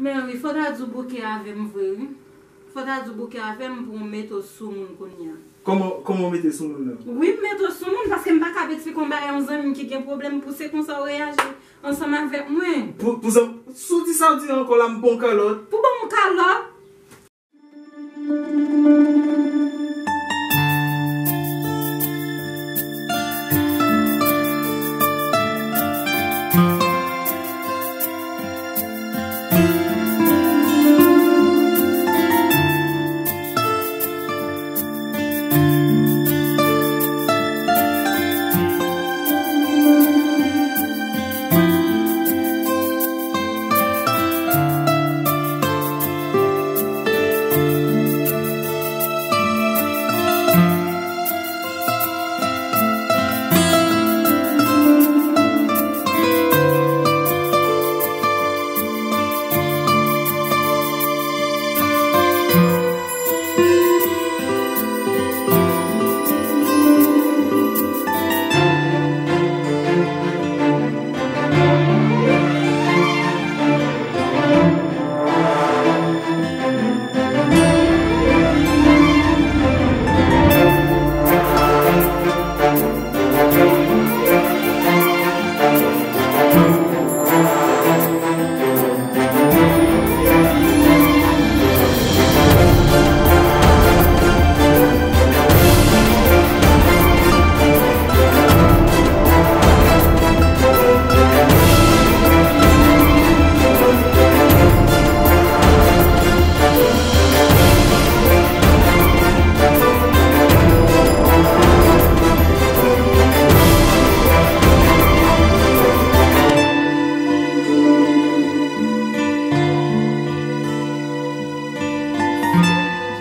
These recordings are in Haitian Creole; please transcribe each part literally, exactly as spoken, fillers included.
Men wi, fò ta di w bouke avè m vre wi. Fò ta di w bouke avè m pou w mete w sou moun kounye a. Kòman, kòman w mete sou moun nan? Wi, m mete w sou moun paske m pa kab eksplike yon bagay yon zanmi m ki gen pwoblèm pou se konsa w reyaji ansanm avèk mwen. Pou, pou zanm, si w di sa w di ankò la, m ba w kalòt. Pou ban m kalòt?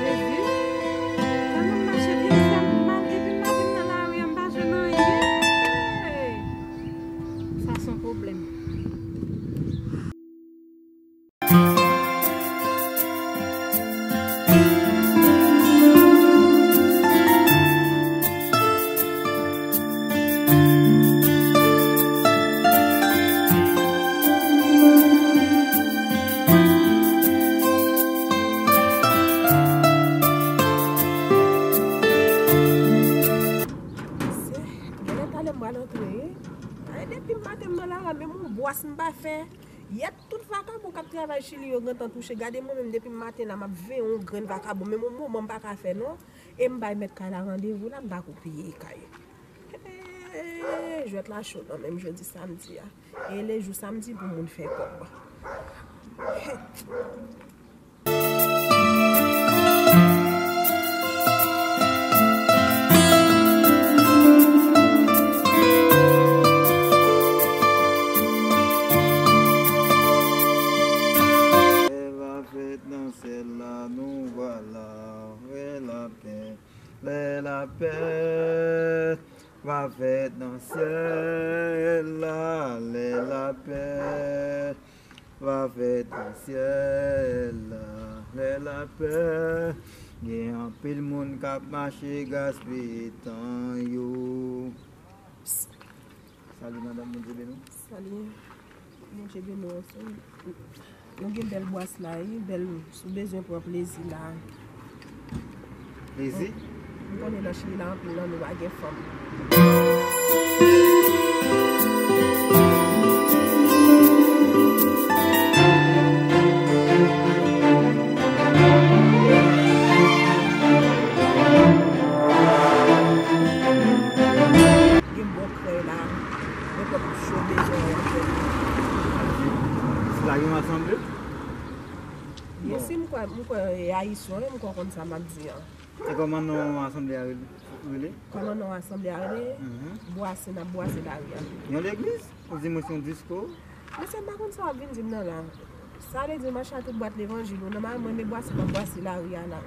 Jezi, tèlman m mache byen, m fè m mal, epi m pa vin nan lari a, m pa jwenn anyen. Hey! Sa se yon pwoblèm. Genlè talè m pral antre, wi. Ay, depi maten m nan lari a, menm yon bwàs m pa fè. Yè tout vakabon k ap travay Chili yo gentan touche. Gade mwen menm depi maten la m ap veye yon grenn vakabon. Menm yon moman m pa ka fè non. E m bay mèt kay la randevou la, m pa ko piye kay. Hey, jwèt la cho nan men m jodi samdi a. E le jou samdi pou moun fè kòb. Pè va fèt nan syèl la, nou vwala, vwè lapè, lè lapè va fèt nan syèl la, lè lapè va fèt nan syèl la, lè lapè. Gen anpil moun k ap mache gaspiye tan yo. Salut madame, Bondye beni w. Salut. Bondye beni w osi. Nou gen bèl bwàs la, wi, bèl, si w bezwen pran plezi la. Plezi? M konnen nan Chili la anpil nan nou pa gen fanm. Gen bon krèy la, nenpòt cho bezwen w ap jwenn. Lari an asanble? Byen si, m kwè, m kwè e ayisyen, m kwè w konn sa m ap di an. E kòman non asanble a rele? Kòman non asanble a rele? Mhm. Bwase, n ap bwase lari a. Yon legliz? Ou di mwen se yon disko? Mesye, m pa konn sa w ap vin di m nan la. Sa vle di mache a tout bwat levanjil ou nan, mwen, men bwase m ap bwase lari a la.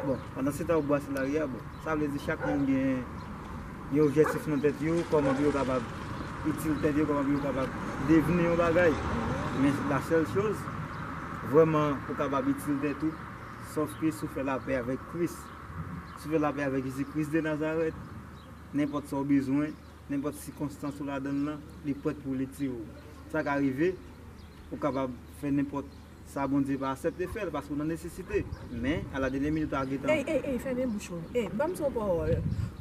Bon, pandan se tan ou bwase lari a, bon, sa vle di chak moun gen yon objektif nan tèt yo, kòman pou yo kapab itil tèt yo, kòman pou yo kapab devni yon bagay. Men la sèl choz, vrèman, ou kapab itil tèt ou, sòf ke si w fè lapè avèk Kris. Si w fè lapè avèk Jezi Kris de Nazarèt, nenpòt sa w bezwen, nenpòt sikonstans ou ladan l lan, li prèt pou li tire w. Sa ka rive, ou kapab fè nenpòt sa Bondye pa aksepte fè l, paske w nan nesesite. Men, a la dènyè minit, ou a gentan. Ey, ey, ey, fèmen bouch ou. Ey, ban m di w yon pawòl.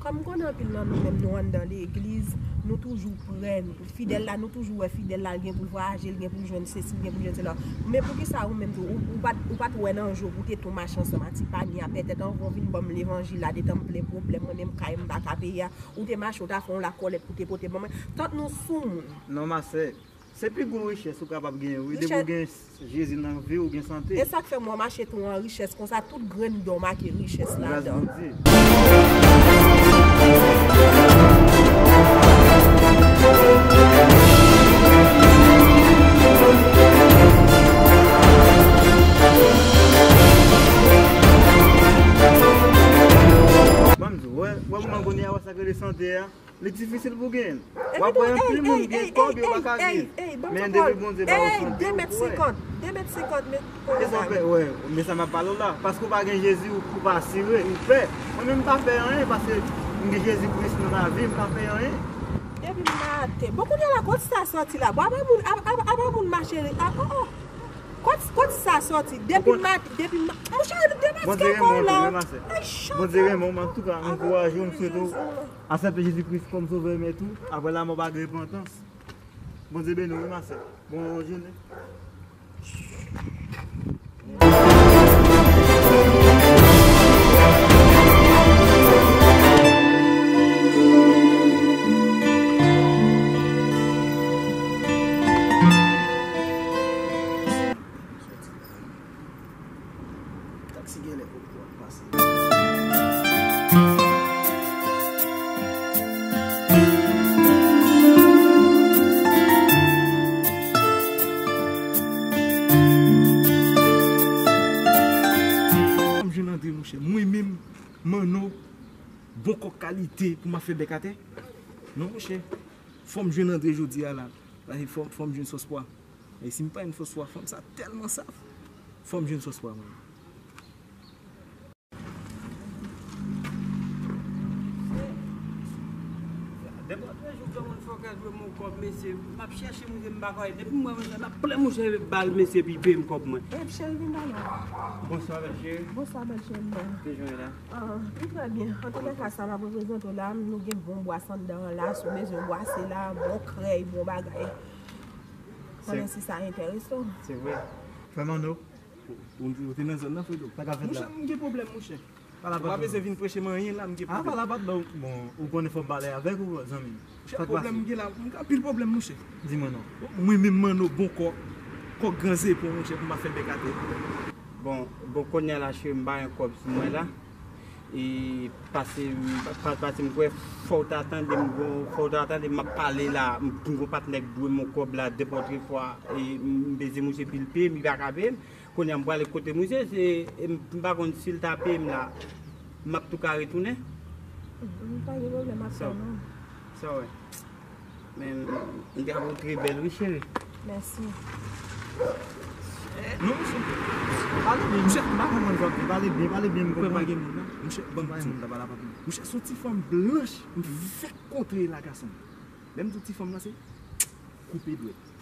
Kòm m konnen anpil nan nou menm, nou anndan legliz, nou toujou prè. Fidèl la, nou toujou wè fidèl la, l gen pou l vwayaje, l gen pou l jwenn sesi, l gen pou l jwenn sela. Men poukisa ou menm tou, ou, ou pa t, ou pa t wè nan je w pou w te tou mache ansanm a ti panye a pètèt anvan w vin ban m levanjil la, detan m plen pwoblèm, mwen menm kay m pa ka peye a, ou te mache, ou ta fè yon lakòlèt pou w te pote ban mwen. Tant nou sou moun. Non, ma sè. Se pi gwo richès ou kapab genyen, wi. Depi w gen Jezi nan vi w, ou gen sante. E sa k fè m wè mache tou an richès konsa, tout grenn do make richès ladan. Gras Bondye. Ban m di w, wè, wè moman kounye a, wè sa k rele sante a. Li difisil pou w genyen l. W ap wè anpil moun gen kòb yo pa ka viv. Men depi Bondye ba w sante, ou prè. De mèt senkant, de mèt senkant, men. E sa w fè, wè, men sa m ap pale w la. Paske w pa gen Jezi, ou, ou pa asire, ou pè. Mwen menm m pa pè anyen, paske m gen Jezi Kris nan lavi, m pa pè anyen. Depi m maten. Bon, kounye a la, kot sa sòti la? Bon, apre moun, ap-, ap-, apre moun mache, a, oh, oh. Kot, kot sa sòti? Depi m maten, depi m ma-, monchè, demaske kò w la. Ay, chante. Bondye renmen w, men antouka, m ankouraje w, m swete w. Aksepte Jezi Kris kòm Sovè, Mèt ou, apre lanmò pa gen repantans. Bondye beni w, wi, ma sè. Bon jounen. Taxi genlè poko ap pase. Fò m jwenn Andre, monchè. Mwen menm, Manno, bon kòk kalite pou m ap fè bèk atè. Non, monchè. Fò m jwenn Andre jodi a la. Fò, fò m jwenn sòs pwa. E si m pa jwenn sòs pwa, fanm sa tèlman saf. Fò m jwenn sòs pwa, mwen. Depi de jou granmoun fòkè dwe m yon kòb, mesye. M ap chèche, mouche, m pa ka wè. Depi m wè mouche, m ap plen mouche bal, mesye, epi peye m kòb mwen. Ep, cheri, vin ba non. Bonswa, bèl cheri. Bonswa, bèl cheri, m bèl. Ki jan w ye la? Ah, m trè byen. Antouka, ka sa m ap reprezante w la, nou gen bon bwas anndan an la, si w bezwen bwase la, bon krèy, bon bagay. Konnen si sa enterese w. Se vre. Frè Manno. Ou, ou te nan zòn nan, Fredo? Sa k ap fèt la? Monchè, m gen pwoblèm, monchè. Ou pa bezwen vin preche m anyen la, m gen pwoblèm. Ah, pa la, pa la. Bon, ou konnen fò m pale avèk ou, zanmi m. Monchè, pwoblèm m gen la, m gen anpil pwoblèm, monchè. Di mwen non. Mwen menm, Manno, bon kòk, kòk gran zepon, monchè, pou m ap fè bèk atè. Bon, bon, kounye a la, cheri, m pa gen kòb sou mwen la. E pase, pa-, pase m kwè fò w ta tande m, fò w ta tande m ap pale la, m, m gon patnè k dwe m yon kòb la, de pòtrefwa, e m bezwen mouche pil peye m, li pa ka peye m. Kounye a m prale kote mouche, se, e m, m pa konn si l ta peye m la, m ap tou ka retounen. M pa gen pwoblèm ak sa, non. Sa w wè? Men, m te ap ou trè bèl, wi, cheri. Mèsi. Non, monchè. Pale byen, monchè. M pa konprann sa w ap di. Pale byen, pale byen, m konprann. Monchè, ban m di moun ta pale avèk mwen. Monchè, se yon ti fanm blanch, m fèk kontre la, gason. Lè m di w ti fanm nan, se koupe dwèt.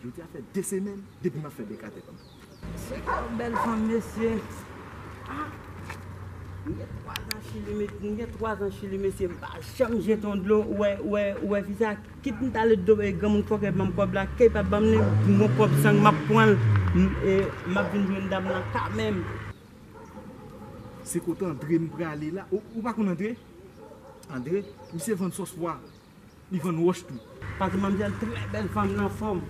Jodi a fè de semèn depi m ap fè bèk atè, fanm. Se yon bèl fanm, mesye. Ah! M gen twa zan Chili, me-, m gen twa zan Chili, mesye, m pa janm jete yon dlo. Ou wè, ou wè, ou wè fi sa, kit m t ale do, e, granmoun fòkè ban m kòb la, ke l pa ban m li, m gon kòb san m ap pran l, m, e, m ap vin jwenn dam nan kanmenm. Se kote Andre m prale la. Ou, ou pa konn Andre? Andre? Misye vann sòs pwa. Li vann wòch tou. Paske manmzèl trè bèl fanm nan fòm.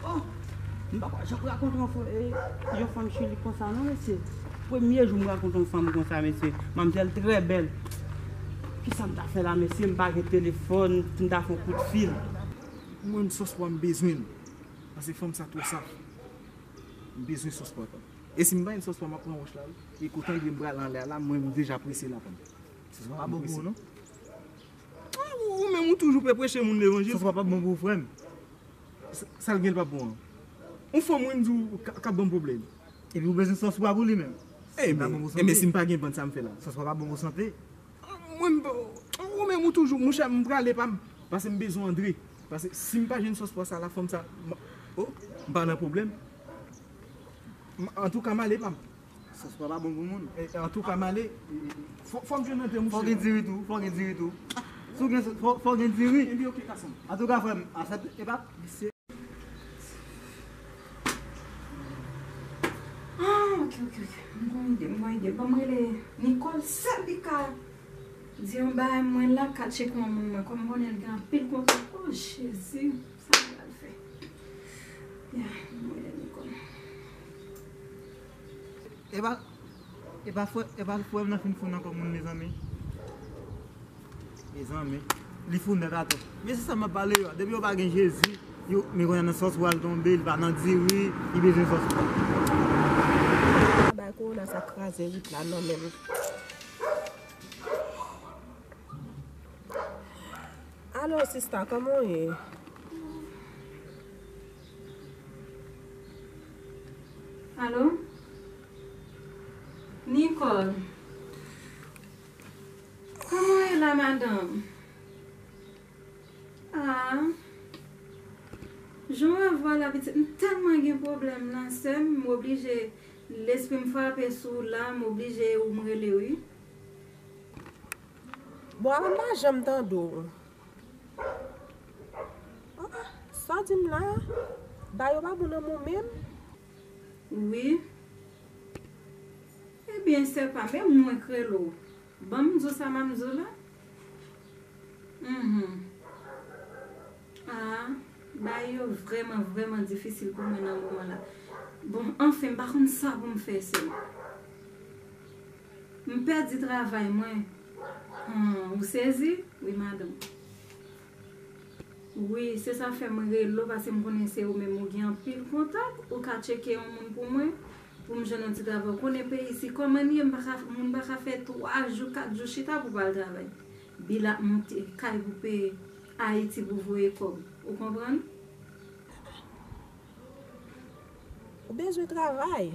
Oh! M pa kwè janm rakontre yon fanm, e, yon fanm Chili konsa non, mesye. Premye jou m rakontre yon fanm konsa, mesye. Manmzèl trè bèl. Kisa m ta fè la, mesye? M pa gen telefòn, m ta fè yon kout fil. Mwen, sòs pwa m bezwen l. Paske fanm sa twò saf. M bezwen sòs pwa, fanm. E si m pa jwenn sòs pwa, m ap pran wòch la, wi. E kote Andre m prale anlè a la, mwen, m deja prese la, fanm. Sòs pwa pa bon pou ou, non? Ah, ou, ou menm, ou toujou pe preche moun levanjil. Sòs pwa p ap bon pou ou, frè m. Sa l gen l p ap bon an? Yon fanm wi m di w k ap ban m pwoblèm. Epi ou bezwen sòs pwa pou li menm. Ebyen, ebyen si m pa gen vant sa m fè la? Sòs pwa p ap bon pou sante. Mwen m, ou menm ou toujou, monchè m prale pa m. Pase m bezwen Andre. Pase si m pa jwenn sòs pwa sa la fanm sa, m, oh, m pa nan pwoblèm. M, antouka m ale pa m. Sòs pwa pa bon pou moun. E, antouka m ale. Fò, fò m jwenn Andre monchè. Fò gen diri tou, fò gen diri tou. Si w gen, fò, fò gen diri. Ebyen ok Kasanm. Antouka frè m, asèt e pa. Ah, ok, ok, ok. M gon ide, m gon ide. Ban m rele Nicole, sèl li ka di yon bagay mwen la, ka tcheke yon moun mwen. Kòm m konnen l gen anpil kontak. Oh, Jezi, sa m pral fè? Ya, ban m rele Nicole. E pa, e pa frè, e pa frè m nan fin fou nan kò moun, mezanmi. Mezanmi, li fou nèt atò. Men se sa m ap pale yo a. Depi yo pa gen Jezi, yo, men kounye a nan sòs pwa l tonbe, li pa nan diri, li bezwen sòs pwa. Bay kowona sa kraze rit la nan men m. Alo, sista, kòman w ye? Alo? Nicole. Kòman w ye la, madanm? Ah. Jan w wè vwa la, pitit, m tèlman gen pwoblèm la, sè m, m oblije, lespri m frape sou w la, m oblije ou m rele w, wi. Bon, avan m pa janm tande w. Ah, sa w di m la? Ba yo pa bon nan men w menm? Wi. Ebyen, se pa menm mwen k rele w. Ban m di w sa m ap di w la. Mhm. Ah, bagay yo vrèman, vrèman difisil pou mwen nan moman la. Bon, anfen, m pa konn sa pou m fè, sè m. M pèdi travay mwen. Hmm, ou sezi? Wi, madanm. Wi, se sa fè m rele w, paske m konnen se ou menm ou gen anpil kontak, ou ka tcheke yon moun pou mwen, pou m jwenn yon ti travay. Ou konnen peyi isi kòman l ye, m pa ka, moun pa ka fè twa jou, kat jou chita pou pa al travay. Bil ap monte, kay pou peye, Ayiti pou voye kòb. Ou konprann? Ou bezwen travay?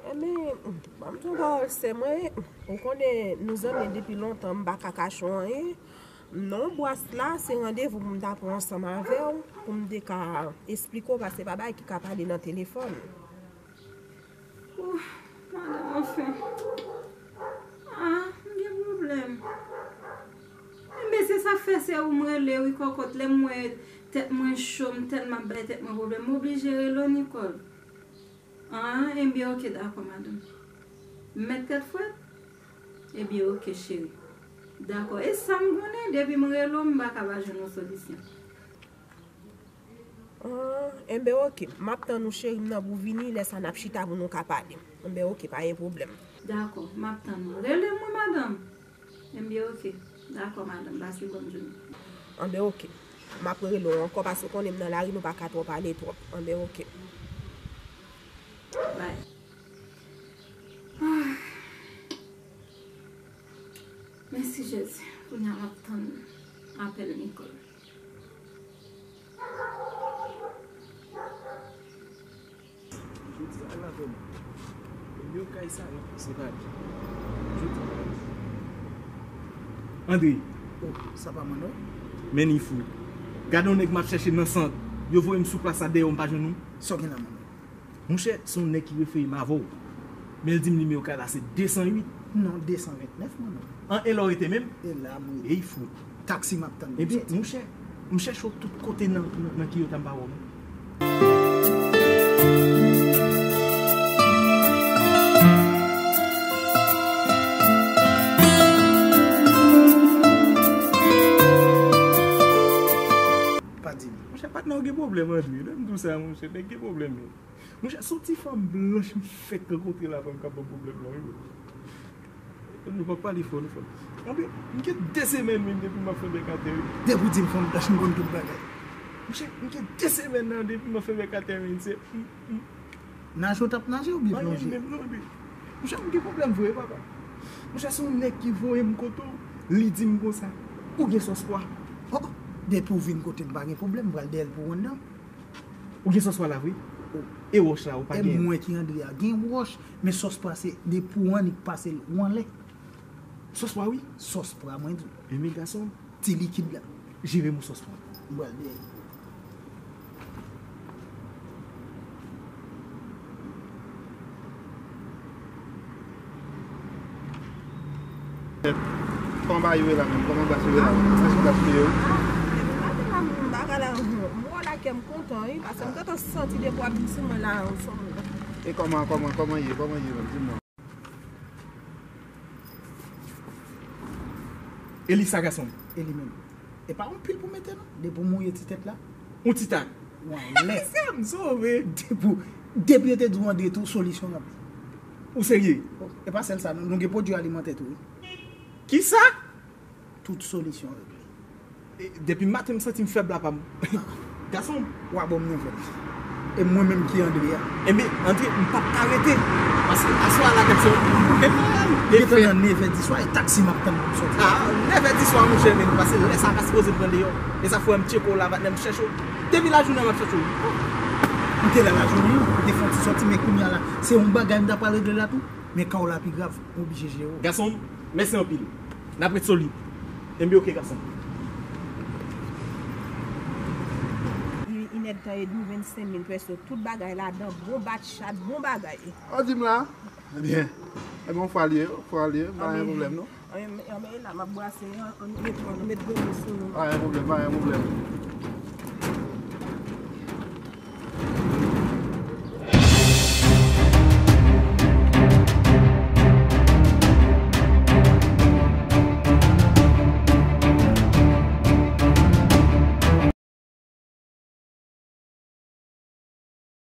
Enben, ban m di w yon pawòl, sè mwen, ou konnen nou zanmi depi lontan, m pa ka kache w anyen. Non, bwas la, se randevou pou m ta pran ansanm avè w, pou m te ka esplike w, paske se pa bagay ki ka pale nan telefòn. Oh, madanm, anfen. Ah, m gen pwoblèm. Enben, se sa fè se ou m rele, wi, kòkòt. Lè m wè tèt mwen cho, m tèlman ap bay tèt mwen pwoblèm, m oblije rele w, Nicole. Ah, enben, ok, dakò, madanm. M mèt tèt frèt? Ebyen, ok, cheri. Dakò. E sa m konnen, depi m rele w, m pa ka pa jwenn yon solisyon. Ah, enben, ok. M ap tann ou, cheri m nan, pou w vini. Lè sa, n ap chita pou nou ka pale. Enben, ok, pa gen pwoblèm. Dakò, m ap tann ou. Rele m, wi, madanm. Enben, ok. Dakò, madanm. Pase bòn jounen. Enben, ok. M ap rele w ankò, paske w konnen m nan lari, nou pa ka twò pale twòp. Enben, ok. Bay. Ah. Mèsi, Jezi. Kounye a, m ap tann apèl Nicole. Jodi a la vrèman. Yo kay sa non, se pa li. Jodi a la. Andre. Oh, sa pa mwen non. Men ni fou. Gade yon nèg m ap chèche nan sant. Yo voye m sou plas la dèyè w m pa jwenn ou. Sa w gen la manman? Monchè, se yon nèg ki refere m avè w. Men l di m nimewo kay la se desan uit. Non, desan ventnèf, manman. An, e la w rete menm? E la, m rete. Ey, fou. Taksi m ap tann pou m soti. Ebyen, monchè, m chèche w tout kote nan, nan, nan Kiyota m pa wè w non. Pa di m. Monchè, patnè w gen pwoblèm, Andre. Lè m di w sa, monchè, nèg gen pwoblèm, wi. Monchè, se yon ti fanm blanch m fèk rankontre la, fanm k ap ban m pwoblèm la, wi, bro. Nou pa pale fò, non, fanm. Anben, m gen de semèn, menm, depi m ap fè bèk atè, wi. Depi w di m fanm blanch, m konn tout bagay. Monchè, m gen de semèn, nan, depi m ap fè bèk atè, men, se, m, m. Naje w t ap naje oubyen plonje? Anyen menm, non, epi, monchè, m gen pwoblèm vre, papa. Monchè, se yon nèg ki voye m kote w, li di m konsa, ou gen sòs pwa. Depi w vin kote m, pa gen pwoblèm, m pral dèyè l pou w anndan. Ou gen sòspwa la vre? E wòch la, ou pa gen? E mwen ki André a. Gen wòch, men sòspwa se depi w annik pase l, ou anlè. Sòspwa wi? Sòspwa, mwen di w. Enben gason, ti likid la. Jere m yon sòspwa. M pral dèyè. Kòman bagay yo ye la menm? Kòman glas yo ye la menm? Kòman glas yo ye? Ah, depi maten la, m bagay la, m wè w la, kè m kontan, wi, paske m gentan santi depi w ap vin sou mwen la, ansanm la. E kòman, kòman, kòman ye? Kòman ye menm? Di m non. E li sa, gason m? E li menm. E pa yon pil pou mete, non. Depi w mouye ti tèt la. Yon ti tak. Ou anlè. Sa m sove. Depi, depi yo te di w André tou, solisyon ranpli. Ou serye? E pa sèl sa, non. Nou gen pwodui alimantè tou, wi. Kisa? Tout solisyon regle. E, depi maten m santi m fèb la pa m. Gason m. W a ban m nouvèl. E mwen menm ki André a. Enben, André, m p ap ka rete. Paske aswè a la, gason m, e fè nan nevè di swa, e taksi m ap tann pou m sòti. Ah, nevè di swa, monchè, men, paske lè sa a pa sipoze pran deyò. E sa fè m tcheke w la, patnè, m chèche w. Depi lajounen, m ap chèche w. M te la lajounen, m te fè yon ti sòti, men kounye a la, se yon bagay m ta pral regle la tou. Men ka w la pi grav, m oblije jere w. Gason m, mèsi anpil. N ap ret solid. Enben, oke, gason. Li, inèdtan edmi, vennsenk min pèso, tout bagay ladan, bon batchat, bon bagay. Ou di m la? Ebyen, ebyen, yon fwa l ye, yon fwa l ye, pa gen pwoblèm, non. Anben, anben, la, m ap brase, an, an, met, an, met gwo mo sou nou. Pa gen pwoblèm, pa gen pwoblèm.